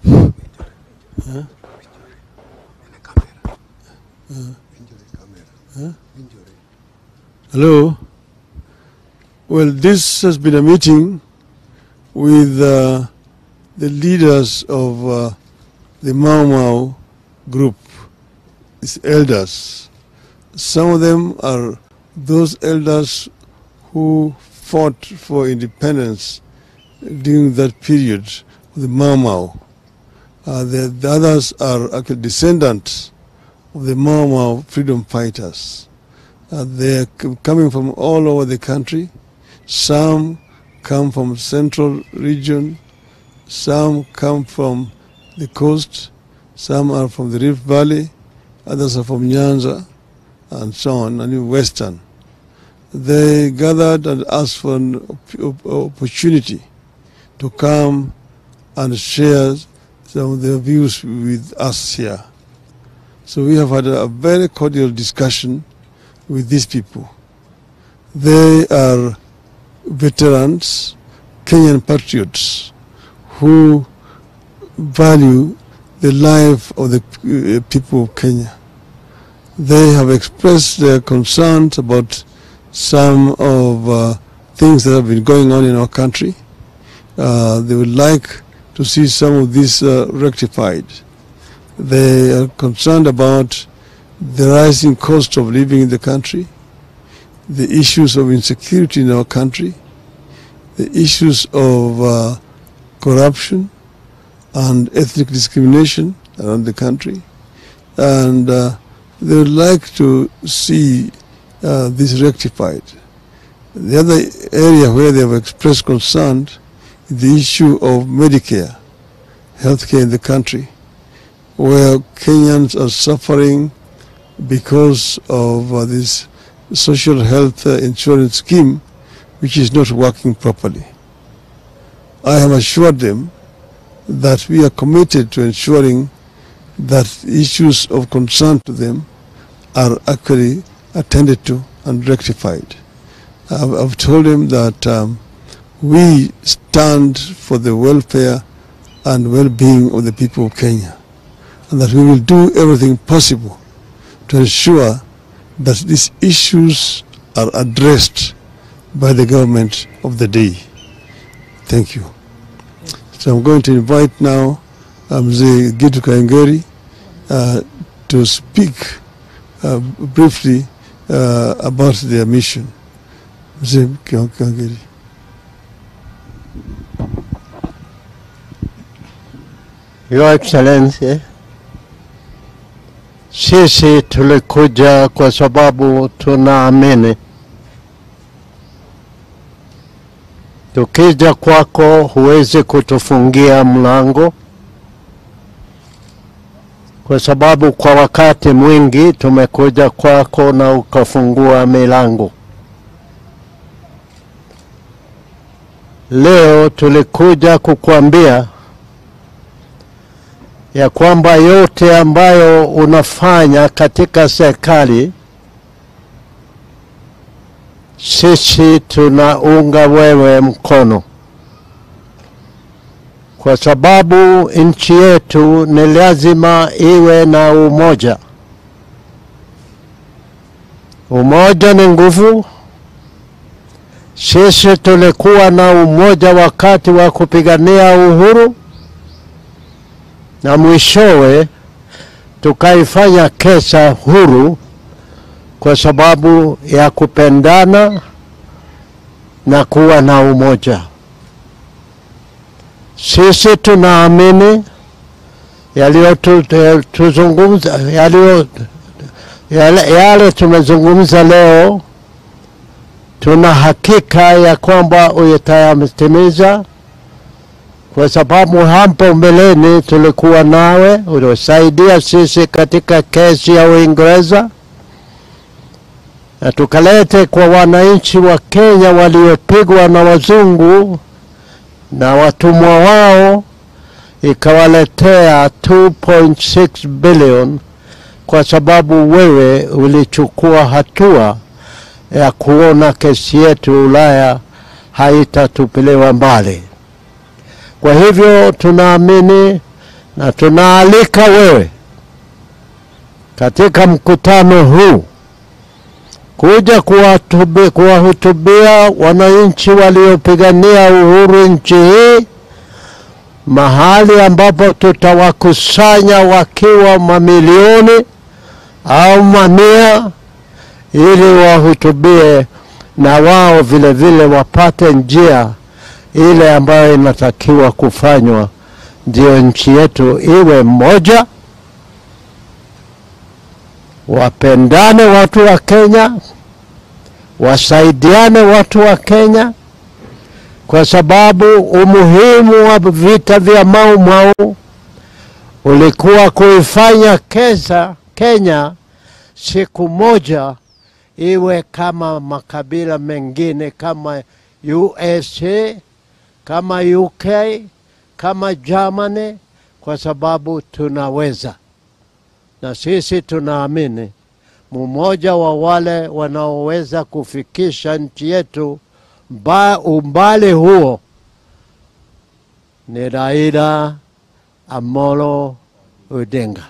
Huh? Huh? Hello. Well, this has been a meeting with the leaders of the Mau Mau group, its elders. Some of them are those elders who fought for independence during that period of the Mau Mau. The others are actually descendants of the Mau Mau freedom fighters. They are coming from all over the country. Some come from central region, some come from the coast, some are from the Rift Valley, others are from Nyanza, and so on, and Western. They gathered and asked for an opportunity to come and share some of their views with us here. So we have had a very cordial discussion with these people. They are veterans, Kenyan patriots, who value the life of the people of Kenya. They have expressed their concerns about some of things that have been going on in our country. They would like to see some of this rectified. They are concerned about the rising cost of living in the country, the issues of insecurity in our country, the issues of corruption and ethnic discrimination around the country, and they would like to see this rectified. The other area where they have expressed concern is the issue of Medicare, healthcare in the country, where Kenyans are suffering because of this social health insurance scheme, which is not working properly. I have assured them that we are committed to ensuring that issues of concern to them are actually attended to and rectified. I've told them that we stand for the welfare and well-being of the people of Kenya, and that we will do everything possible to ensure that these issues are addressed by the government of the day. Thank you. So I'm going to invite now Mzee Gitu Kahengeri to speak briefly about their mission. Mzee Kahengeri. Your Excellency, sisi tulikuja kwa sababu tunaamini tukija kwako huwezi kutufungia mlango, kwa sababu kwa wakati mwingi tumekuja kwako na ukafungua milango. Leo tulikuja kukuambia ya kwamba yote ambayo unafanya katika serikali, sisi tunaunga wewe mkono, kwa sababu nchi yetu ni lazima iwe na umoja. Umoja ni nguvu. Sisi tulikuwa na umoja wakati wa kupigania uhuru, na mwishowe tukaifanya Kenya huru kwa sababu ya kupendana na kuwa na umoja. Sisi tunaamini yale tumezungumza leo, tuna hakika ya kwamba utayatimiza, kwa sababu hapo mbeleni tulikuwa nawe, ulisaidia sisi katika kesi ya Uingereza, na tukalete kwa wananchi wa Kenya waliopigwa na wazungu na watumwa wao, ikawaletea 2.6 billion, kwa sababu wewe ulichukua hatua ya kuona kesi yetu Ulaya haitatupiliwa mbali. Kwa hivyo tunaamini Na tunaalika wewe katika mkutano huu kuja kuwahutubia wananchi waliopigania uhuru nchi hii, mahali ambapo tutawakusanya wakiwa mamilioni au mamia, ili wahutubie na wao vile vile wapate njia ile ambayo inatakiwa kufanywa ndio nchi yetu iwe moja, wapendane watu wa Kenya, wasaidiane watu wa Kenya, kwa sababu umuhimu wa vita vya Mau Mau ulikuwa kuifanya Kenya siku moja iwe kama makabila mengine, kama USA, kama UK, kama Germany, kwa sababu tunaweza. Na sisi tunaamini mmoja wa wale wanaoweza kufikisha nchi yetu umbali huo ni Raila Amolo Odinga.